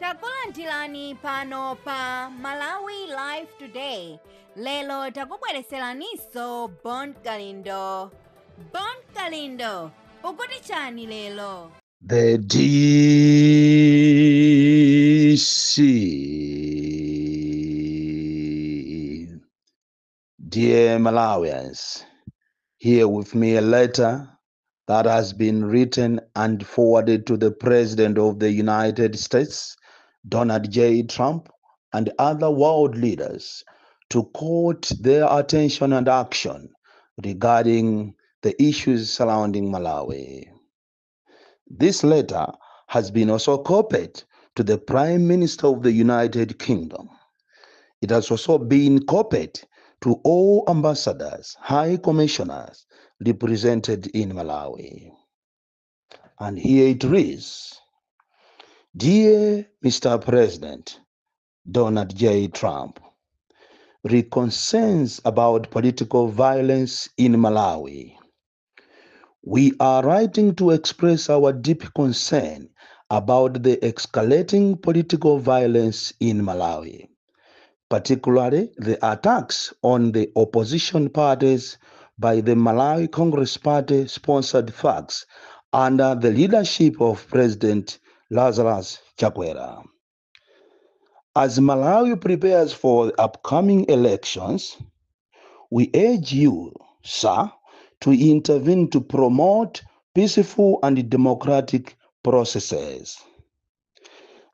Takulandirani pano pa Malawi Live Today. Lero takubwereseraninso Bon Kalindo. Bon Kalindo, ukuti chani lero? The DC. Dear Malawians, here with me a letter that has been written and forwarded to the President of the United States, Donald J. Trump, and other world leaders to court their attention and action regarding the issues surrounding Malawi. This letter has been also copied to the Prime Minister of the United Kingdom. It has also been copied to all ambassadors, high commissioners represented in Malawi. And here it reads: Dear Mr. President Donald J. Trump, re concerns about political violence in Malawi. We are writing to express our deep concern about the escalating political violence in Malawi, particularly the attacks on the opposition parties by the Malawi Congress Party sponsored thugs under the leadership of President Lazarus Chakwera. As Malawi prepares for the upcoming elections, we urge you, sir, to intervene to promote peaceful and democratic processes.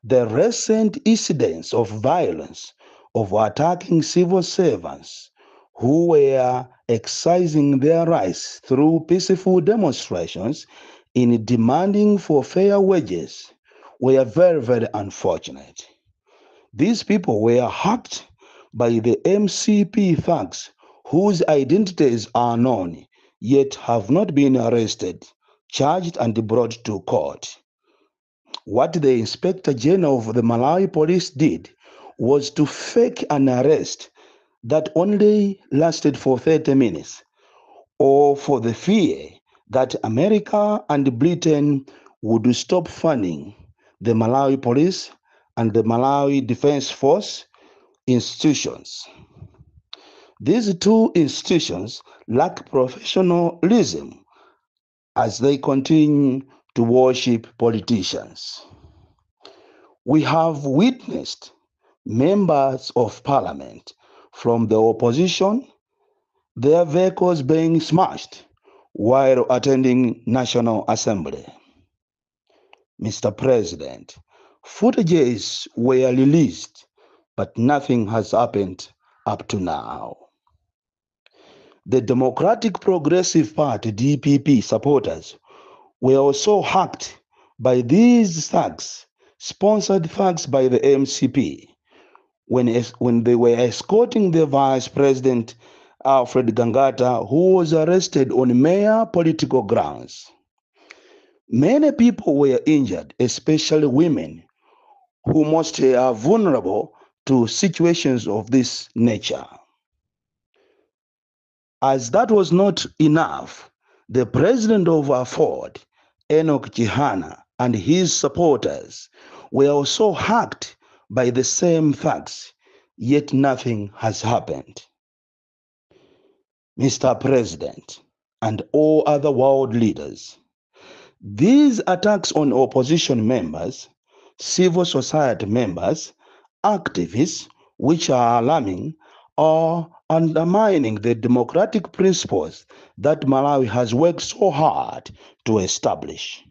The recent incidents of violence of attacking civil servants who were exercising their rights through peaceful demonstrations in demanding for fair wages were very, very unfortunate. These people were hacked by the MCP thugs whose identities are known, yet have not been arrested, charged, and brought to court. What the Inspector General of the Malawi Police did was to fake an arrest that only lasted for 30 minutes, or for the fear that America and Britain would stop funding the Malawi Police and the Malawi Defense Force institutions. These two institutions lack professionalism as they continue to worship politicians. We have witnessed members of parliament from the opposition, their vehicles being smashed while attending National Assembly. Mr. President, footages were released, but nothing has happened up to now. The Democratic Progressive Party, DPP supporters, were also hacked by these thugs, sponsored thugs by the MCP, when they were escorting the Vice President Alfred Gangata, who was arrested on mere political grounds. Many people were injured, especially women, who mostly are vulnerable to situations of this nature. As that was not enough, the president of AFORD, Enoch Chihana, and his supporters were also hacked by the same thugs, yet nothing has happened. Mr. President and all other world leaders, these attacks on opposition members, civil society members, activists, which are alarming, are undermining the democratic principles that Malawi has worked so hard to establish.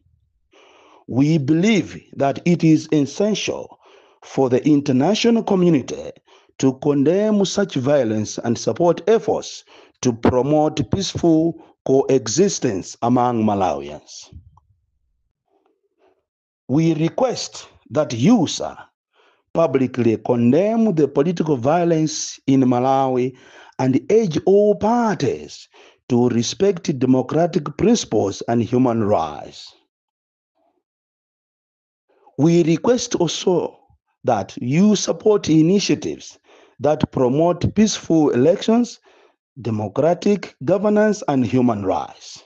We believe that it is essential for the international community to condemn such violence and support efforts to promote peaceful coexistence among Malawians. We request that you, sir, publicly condemn the political violence in Malawi and urge all parties to respect democratic principles and human rights. We request also that you support initiatives that promote peaceful elections, democratic governance, and human rights.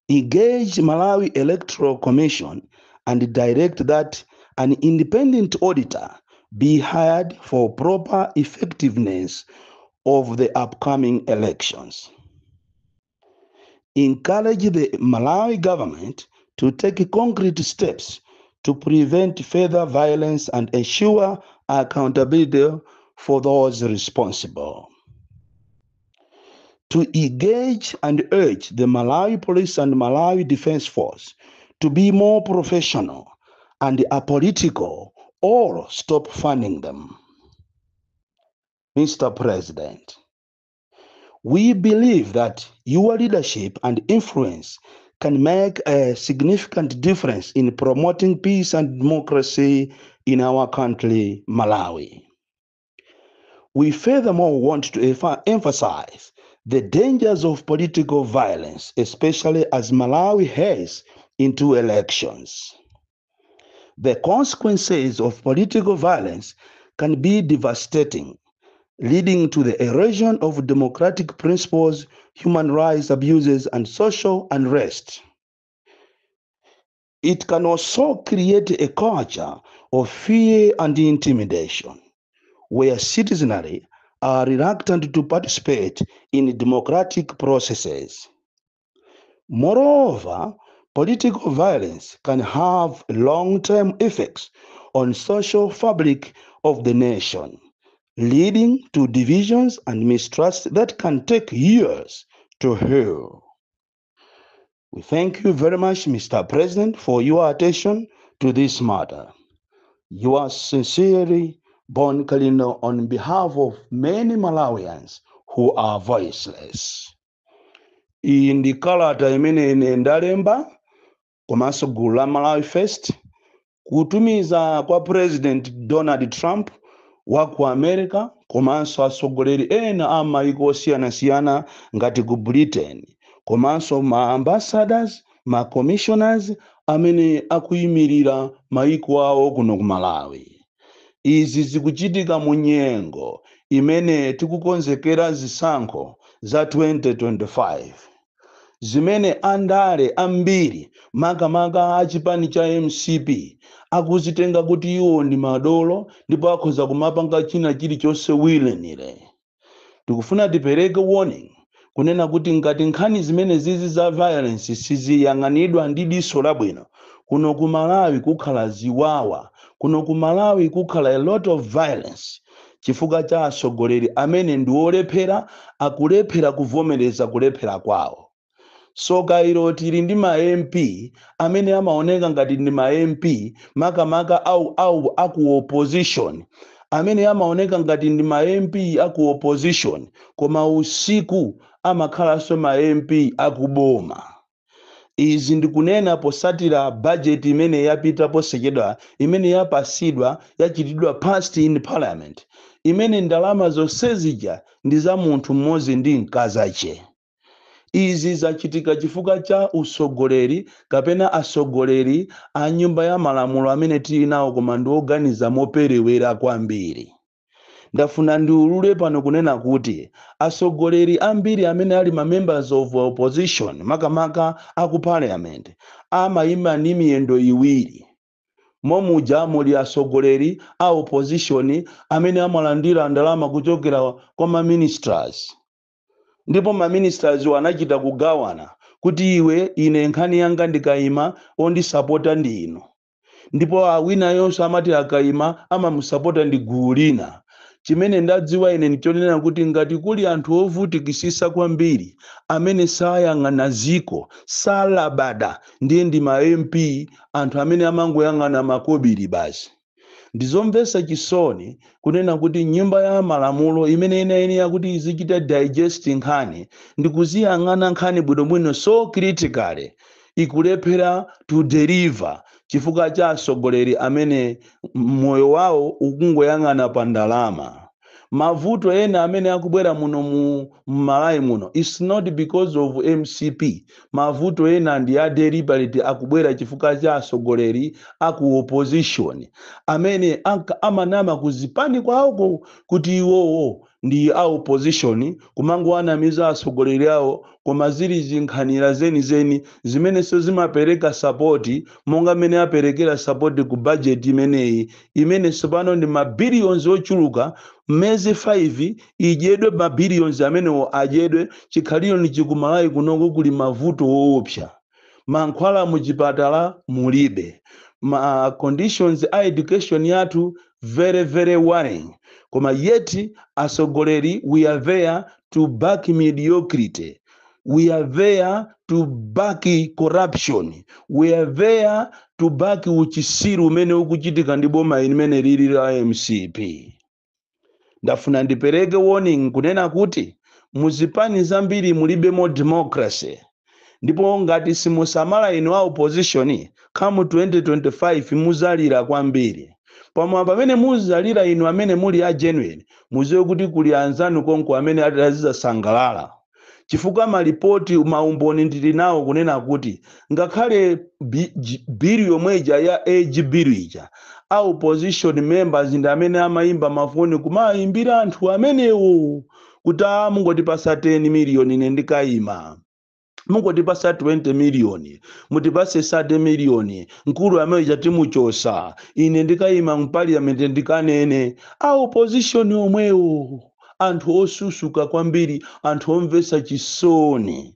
Engage Malawi Electoral Commission and direct that An independent auditor be hired for proper effectiveness of the upcoming elections. Encourage the Malawi government to take concrete steps to prevent further violence and ensure accountability for those responsible. To engage and urge the Malawi Police and Malawi Defense Force to be more professional and apolitical or stop funding them. Mr. President, we believe that your leadership and influence can make a significant difference in promoting peace and democracy in our country, Malawi. We furthermore want to emphasize the dangers of political violence, especially as Malawi heads into elections. The consequences of political violence can be devastating, leading to the erosion of democratic principles, human rights abuses, and social unrest. It can also create a culture of fear and intimidation, where citizenry are reluctant to participate in democratic processes. Moreover, political violence can have long-term effects on social fabric of the nation, leading to divisions and mistrust that can take years to heal. We thank you very much, Mr. President, for your attention to this matter. Yours sincerely, Bon Kalindo, on behalf of many Malawians who are voiceless. Iyi ndi kalata imene ine ndalemba komanso gulu la Malawi First kutumiza kwa President Donald Trump wa ku America komanso atsogoleri ena a mayiko osiyanasiyana ngati ku Britain, komanso ma ambassadors, ma commissioners amene akuyimirira mayiko awo kuno ku Malawi. Izi zikuchitika mu nyengo imene tikukonzekera zisankho za 2025, zimene andale ambiri, makamaka a chipani cha MCP, akuzitenga kuti iwo ndi madolo ndipo akhoza kumapanga china chilichonse willy-nilly. Tikufuna tipereke warning kunena kuti ngati nkhani zimene zizi za violence siziyang'anidwa ndi diso labwino, kuno ku Malawi kukhala ziwawa, kuno ku Malawi kukhala a lot of violence, chifukwa cha atsogoleri amene ndi olephera, akulephera kuvomereza kulephera kwawo. So kairo tili ndi ma MP amene amaoneka ngati ndi ma MP, makamaka au aku opposition, amene amaoneka ngati ndi ma MP aku opposition, koma usiku amakhalanso ma MP akuboma. Izi ndikunena posatira budget imene yapita posachedwa, imene yapasidwa, yachitidwa passed in parliament, imene ndalama zonse zija ndi za munthu mmodzi ndi mkazache. Izi zachitika chifukwa cha usogoleri kapena asogoleri a nyumba ya malamulo amene tili nawo, koma ndi oganiza moperewera kwambiri. Ndafuna ndiulule pano kunena kuti atsogoleri ambiri amene ali ma members of opposition, makamaka aku parliament, amayima ndi miyendo iwiri. Momuja muli atsogoleri a opposition amene amalandira ndalama kuchokera kwa ma ministers, ndipo ma ministers anachita kugawana kuti iwe, ine nkhani yanga ndikayima ondisapota ndi inu, ndipo awina yonse amati akayima amamusapota ndi gulu lina. Chimene ndadziwa ine ndichonena kuti ngati kuli anthu ovutikisisa kwambiri amene sayang'ana ziko, salabada, ndiye ndi ma MP, anthu amene amangoyang'ana makobiri basi. Ndizomvetsa chisoni kunena kuti nyumba ya malamulo imene inayenera kuti izichita digest nkhani ndikuziyang'ana nkhani bwinobwino, so critically, ikulephera to deliver chifukwa cha atsogoleri amene moyo wawo ukungoyang'ana pa ndalama. Mavuto ena amene akubwera muno mu Malawi muno, it's not because of MCP. Mavuto ena ndi a deliberate, akubwera chifukwa cha atsogoleri aku opposition amene amanama kuzipani kwawoko kuti iwowo Ndi a opposition kumangowanamiza atsogoleri awo, koma zili zinkhanira zenizeni zimenenso zimapereka support, monga mmene aperekera support ku budget imeneyi, imene tsopano ndi mabillions ochuluka. Mmezi 5 idyedwe, mabillions amenewo adyedwe. Chikhaliro ni chikumalawi kunoko kuli mavuto woopsa, mankhwala muchipatala mulibe, ma conditions a education yathu very very worrying, koma yet atsogoleri, we are there to back mediocrity, we are there to back corruption, we are there to back uchisiru umene ukuchitika ndi boma limene lili la MCP. Ndafuna ndipereke warning kunena kuti muzipani zambiri mulibemo democracy, ndipo ngati simusamala inu a opposition, come 2025 muzalira kwambiri. Pamwe pamene muzalira inu amene muli a genuine, muziwe kuti kuli anzanu konko amene azizasangalala, chifukwa malipoti, maumboni ndili nawo kunena kuti ngakhale bill yomweja ya age bill ija, a opposition members ndi amene amayimba mafoni kumayimbira anthu amenewo kuti, "A, mungotipasa 10 million, ine ndikayima. Mungotipasa 20 miliyoni, mutipase 30 miliyoni, mkulu amene chatimuchosa, ine ndikayima mparliament ndikanene." A opposition omwewo, anthu osusuka kwambiri, anthu omvetsa chisoni,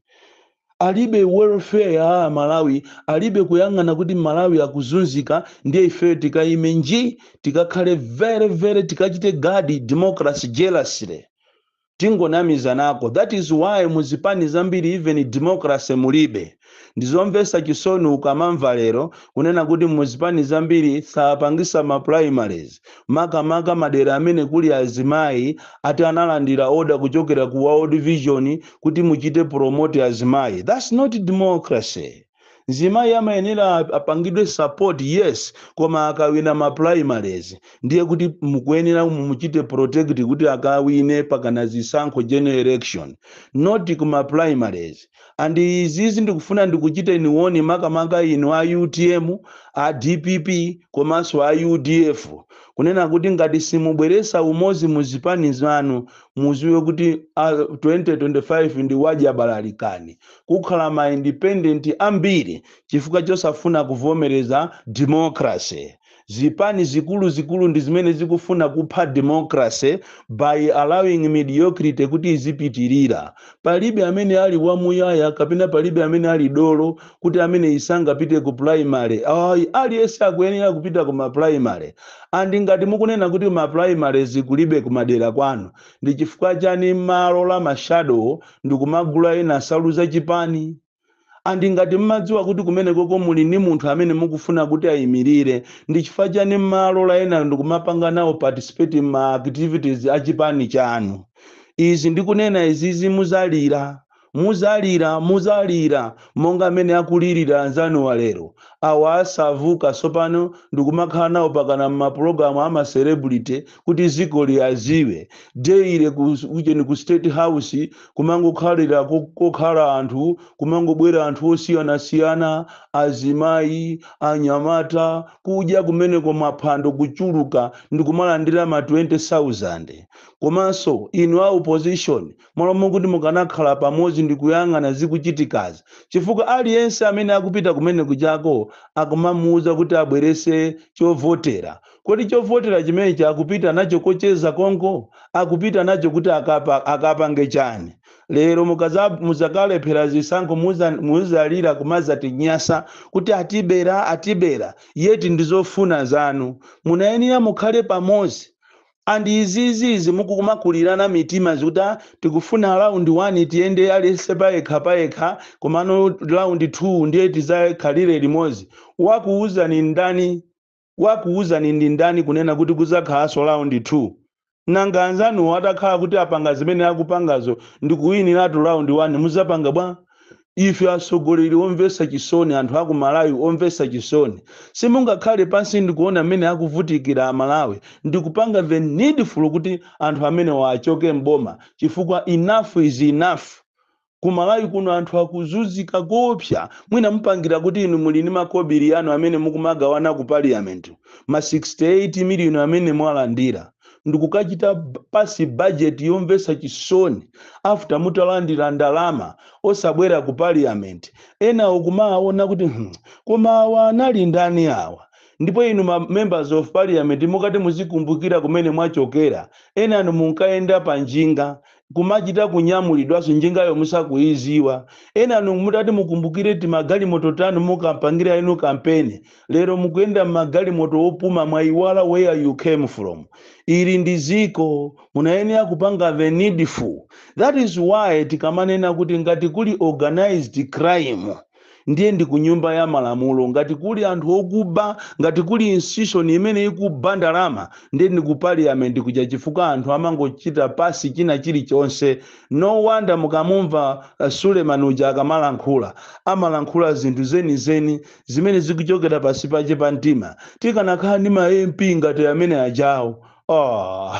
alibe welfare ya Malawi, alibe kuyang'ana kuti Malawi akuzunzika. Ndiye ifeyo tikayime nji, tikakhale very very, tikachite guard democracy jealously, tingonamiza nako. That is why muzipani zambiri even democracy mulibe. Ndizomvetsa chisoni ukamamva lero kunena kuti muzipani zambiri sapangisa ma primaries, makamaka madera amene kuli azimayi, ati analandira order kuchokera ku World Vision kuti muchite promote azimayi. That's not democracy. Mzimayi amayenera apangidwe support, yes, koma akawina ma primaries ndiye kuti mukuyenera muchite protect kuti akawine pakana zisankho, general election, not kuma primaries. And izizi ndikufuna ndikuchite niwoni, makamaka inu a UTM, a DPP komanso a UDF, kunena kuti ngati simubweresa umodzi muzipani zanu, muziwe kuti 2025 ndi wajabalalikani, kukhala ma independent ambiri chifukwa chosafuna kuvomereza democracy. Zipani zikulu zikulu ndi zimene zikufuna kupha democracy by allowing mediocrity kuti izipitirira. Palibe amene ali wamuyaya kapena palibe amene ali dolo kuti amene isangapite ku primary. Ayi, aliyense akuyenera kupita ku ma primary. And ngati mukunena kuti ma primary zikulibe kumadera kwanu, ndi chifukwa chani malo la ma shadow ndikumagula ena nsalu zachipani? And ngati mmadziwa kuti kumene koko muli ndi munthu amene mukufuna kuti ayimirire, ndi chifukwa chani malo la ena ndikumapanga nawo participate ma activities achipani chanu? Izi ndikunena izizi, muzalira, muzalira, muzalira monga amene akulirira anzanu wa lero awa asavuka. Sopano ndikumakhala nawo pakana mmapulogalamu ama celebrity kuti ziko liyaziwe daily kucheni ku State House, kumangokhalira kokhala anthu, kumangobwera anthu osiyanasiyana, azimayi, anyamata, kudya kumeneko, maphwando kuchuluka, ndikumalandira ma 20,000. Komanso inu a opposition, malo kuti mukanakhala pamodzi ndikuyang'ana zikuchitikazi, chifukwa aliyense amene akupita kumene kuchako akumamuwuza kuti abwerese chovotera. Kodi chovotera chimenechi akupita nacho kocheza konko? Akupita nacho kuti akapange chani? Lero muzakalephera zisankho, muzalira kumazatinyasa kuti atibera, atibera, yet ndizofuna zanu. Munayenera mukhale pamodzi. And izizizi mukumakulirana mitima zikuti, "Ah, tikufuna round 1 tiyende aliyense payekha payekha, komano round 2 ndiye tizakhalire limodzi." Wakuwuzani ndani? Wakuwuzani ndi ndani kunena kuti kuzakhalanso round 2? Nanga anzanuwo atakhala kuti apanga zimene akupangazo ndikuwiniratu round 1, muzapanga bwa? Ife atsogoleri omvetsa chisoni, anthu aku Malawi omvetsa chisoni, simungakhale pansi ndikuona mmene akuvutikira Amalawi ndikupanga the needful kuti anthu amene achoke mboma, chifukwa enough is enough. Ku Malawi kuno anthu akuzunzika kopsa. Mwina mupangira kuti inu muli ndi makobiri anu amene mukumagawana ku parliament, ma 68 miliyoni amene mwalandira. Ndikukachita pass budget yomvetsa chisoni after mutalandira ndalama, osabwera ku parliament. Ena ukumaona kuti, koma awa anali ndani awa?" Ndipo inu ma members of parliament, mukati muzikumbukira kumene mwachokera. Ena anu munkayenda pa njinga, kumachita kunyamulidwanso njingayo musakuiziwa. Ena anu mutati mukumbukire timagalimoto tanu mukampangira inu kampeni, lero mukuyenda mmagalimoto opuma. Mwayiwala where you came from. Ili ndi ziko, munayenera kupanga the needful. That is why tikamanena kuti ngati kuli organized crime, ndiye ndi ku Nyumba ya Malamulo. Ngati kuli anthu okuba, ngati kuli institution imene ikuba ndalama, ndiye ndi ku parliament kuja, chifukwa anthu amangochita pass china chilichonse. No wonder mukamumva Suleiman uja akamalankhula, amalankhula zinthu zenizeni zimene zikuchokera pasi pache pa mtima. Tikanakhala ndi ma MP ngati amene ajawo, oh,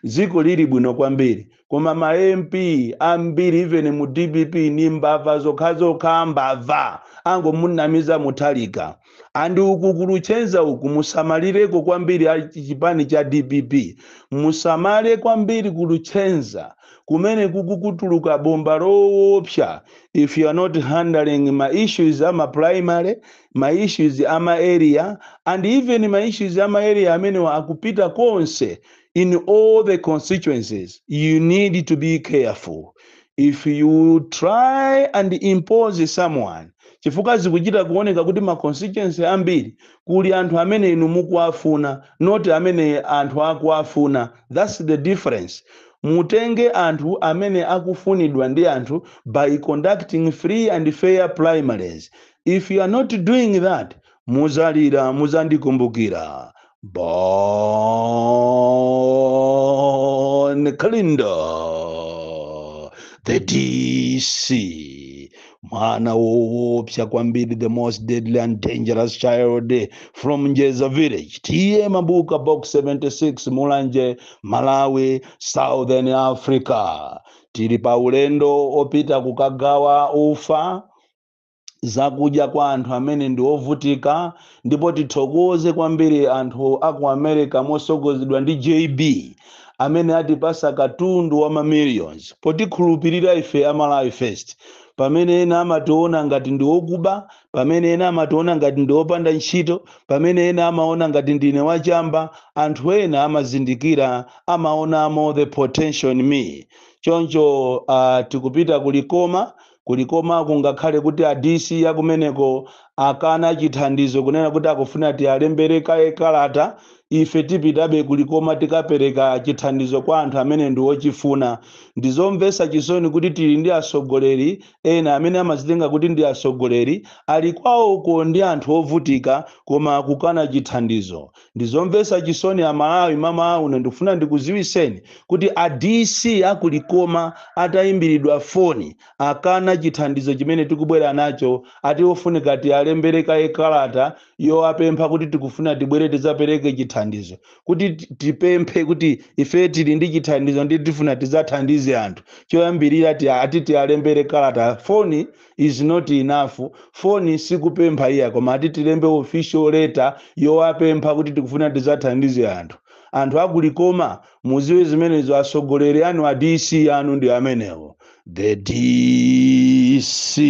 dziko lili bwino kwambiri. Koma ma MP ambiri, even mu DPP, ni mbava zokhazokha, mbava, angomunamiza Muthalika. And uku kuluchenza uku musamalireko kwambiri. A chipani cha DPP, musamale kwambiri kuluchenza kumene kukukutuluka bomba loopsa. If you are not handling ma issues ama primary, ma issues ama area, and even ma issues ama area amene akupita konse in all the constituencies, you need to be careful if you try and impose someone, chifukwa zikuchita kuoneka kuti ma constituency ambiri kuli anthu amene inu mukuwafuna, not amene anthu akuwafuna. That's the difference. Mutenge anthu amene akufunidwa ndi anthu by conducting free and fair primaries. If you are not doing that, muzalira, muzandikumbukira. Bon Kalindo, the DC, mwana woopsa kwambiri, the most deadly and dangerous child from Njeza village, T/A Mabuka, Box 76, Mulanje, Malawi, Southern Africa. Tili pa ulendo opita kukagawa ufa, zakudya kwa anthu amene ndi ovutika. Ndipo tithokoze kwambiri anthu aku America mosogozedwa ndi JB amene atipasa katundu wa mamillions potikhulupirira ife Amalawi First, pamene ena amationa ngati ndi okuba, pamene ena amationa ngati ndi opanda ntchito, pamene ena amaona ngati ndine wachamba. Anthu ena amazindikira, amaonamo the potential in me. Choncho tikupita kulikoma. Kulikoma kungakhale kuti a DC akumeneko akana chithandizo, kunena kuti akufuna tialembere kaye kalata, ife tipitabe kulikoma, tikapereka chithandizo kwa anthu amene ndi ochifuna. Ndizomvetsa chisoni kuti tili ndi atsogoleri ena amene amazitenga kuti ndi atsogoleri, ali kwawoko ndi anthu ovutika koma akukana chithandizo. Ndizomvetsa chisoni, Amalawi. Mama uno ndikufuna ndikuziwiseni kuti a DC akulikoma atayimbiridwa foni akana chithandizo chimene tikubwera nacho. Ati ofunika tialembere kaye kalata yowapempha kuti tikufuna tibwere tidzapereke chithandizo, kuti tipemphe kuti ife tili ndi chithandizo ndi tifuna tidzathandize anthu. Choyambirira ati tialembere kalata. Phone is not enough. Foni sikupempha iya, koma ati tilembe official letter yowapempha kuti tikufuna tidzathandize anthu. Anthu akulikoma, muziwe zimenezo. Atsogoleri anu, a DC anu ndi amenewo, the DC.